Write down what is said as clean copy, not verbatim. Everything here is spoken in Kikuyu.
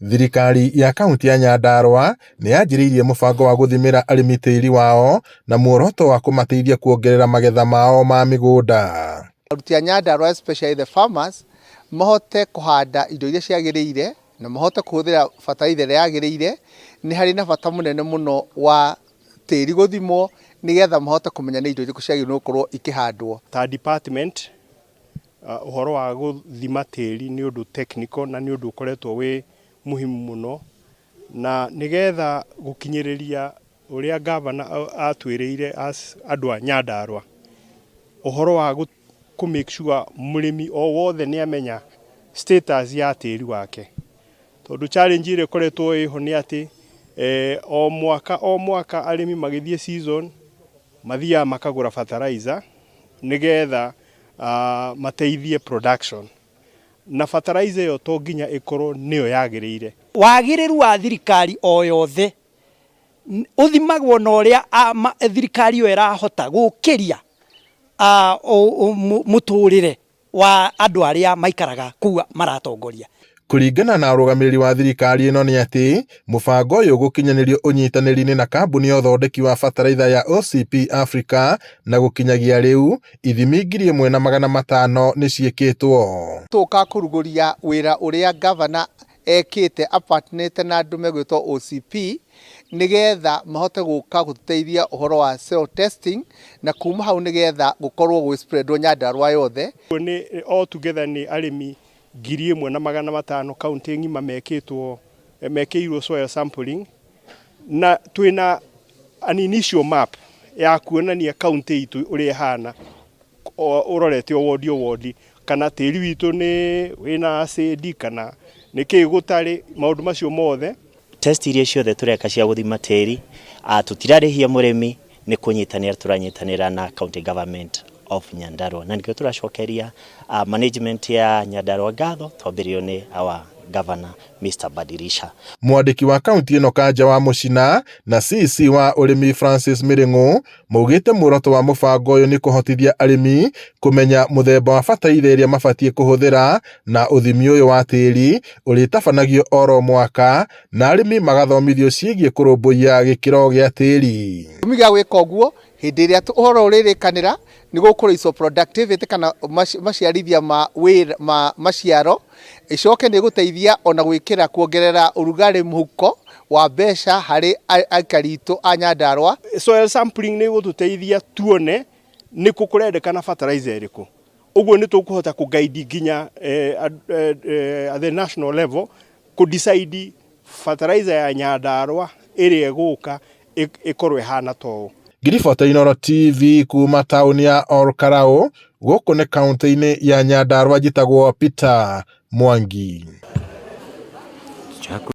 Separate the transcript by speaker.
Speaker 1: Thirikari ya kaunti ya Nyandarua nĩ yanjĩrĩirie mũbango wa gũthimĩra arĩmi tĩĩri wao na muoroto wa kũmateithia kuongerera magetha mao ma mĩgũnda.
Speaker 2: Aruti a Nyandarua, especially the farmers, mahote kũhanda indo iria ciagĩrĩire na mahote kũhũthĩra bataraitha ĩrĩa yagĩrĩire. Nĩ harĩ na bata mũnene mũno wa tĩri gũthimwo, nĩgetha mahote kũmenya nĩ indo irĩkũ ciagĩrĩirwo gũkorwo ikĩhandwo.
Speaker 3: Ta department, ũhoro wa gũthima tĩri nĩ ũndũ technical na nĩ ũndũ ũkoretwo wĩ muhimu mũno, na nĩgetha gũkinyĩrĩria ũrĩa gavana atwĩrĩire as andũ a Nyandarua, ũhoro wa kũ make sure mũrĩmi o wothe nĩ amenya status ya tĩri wake, tondũ challenge ĩrĩa ĩkoretwo ĩho nĩ atĩ o mwaka o mwaka arĩmi magĩthiĩ season mathiaga makagũra fertilizer nĩgetha mateithie production, na fertilizer ĩyo to nginya ĩkorwo nĩyo yagĩrĩire.
Speaker 4: Wagĩrĩru wa thirikari o yothe ũthimagwo na ũrĩa thirikari ĩyo ĩrahota gũkĩria mũtũrĩre wa andũ arĩa maikaraga kũu maratongoria.
Speaker 1: Kũringana na arũgamĩrĩri wa thirikari ĩno nĩ atĩ mũbango ũyũ ũgũkinyanĩrio ũnyitanĩri-inĩ na kambuni ya ũthondeki wa bataraitha ya OCP Africa, na gũkinyagia rĩu ithimi 1500 nĩ ciĩkĩtwo.
Speaker 2: Tũka kũrugũria wĩra ũrĩa gavana ekĩte apartnete na andũ megwĩtwo OCP, nĩgetha mahote gũka gũtũteithia ũhoro wa soil testing, na kuma hau nĩgetha gũkorwo gwĩ spreadwo Nyandarua yothe.
Speaker 3: Nĩ all together nĩ arĩmi 1500 kaunti ng'ima mekĩtwo, mekĩirwo soil sampling, na twĩna an initial map ya kuonania kaunti itũ ũrĩa ĩhana, ũrorete o wodi o wodi, kana tĩri witũ nĩ wĩna acid kana nĩ kĩĩ gũtarĩ, maũndũ macio mothe.
Speaker 5: Test iria ciothe tũreka cia gũthima tĩri, tũtirarĩhia mũrĩmi, nĩ kũnyitanĩra tũranyitanĩra na county government of Nyandarua, na nĩkĩo tũracokeria management ya Nyandarua ngatho, twambĩrĩrio nĩ our governor, Mr. Badilisha.
Speaker 1: Mwandĩki wa kaunti ĩno Kanja wa Mũcina na CC wa ũrĩmi Francis Mĩrĩng'ũ maugĩte muoroto wa mũbango ũyũ nĩ kũhotithia arĩmi kũmenya mũthemba wa bataraitha ĩrĩa mabatiĩ kũhũthĩra, na ũthimi ũyũ wa tĩri ũrĩtabanagio oro mwaka na arĩmi magathomithio ciĩgiĩ kũrũmbũiya gĩkĩro gĩa tĩri.
Speaker 2: Gĩtũmi gĩa gwĩka ũguo, hĩndĩ ĩrĩa ũhoro ũrĩrĩkanĩra nĩ gũkũraiswo productivity kana maciarithia ma wĩra ma maciaro, ĩcoke nĩ gũteithia ona gwĩkĩra kuongerera ũrugarĩ mũhuko wa mbeca harĩ aikari itũ a Nyandarua.
Speaker 3: Soil sampling nĩ ĩgũtũteithia tuone nĩ kũ kũrendekana fertilizer ĩrĩkũ, ũguo nĩ tũkũhota kũ guide nginya at the national level kũ decide fertilizer ya Nyandarua ĩrĩa ĩgũka ĩkorwo ĩhana ta ũũ.
Speaker 1: Ngiribota Inooro TV kuma taũni ya Olkalau, gũkũ nĩ kaunti-inĩ ya Nyandarua, njĩtagwo Peter Mwangi.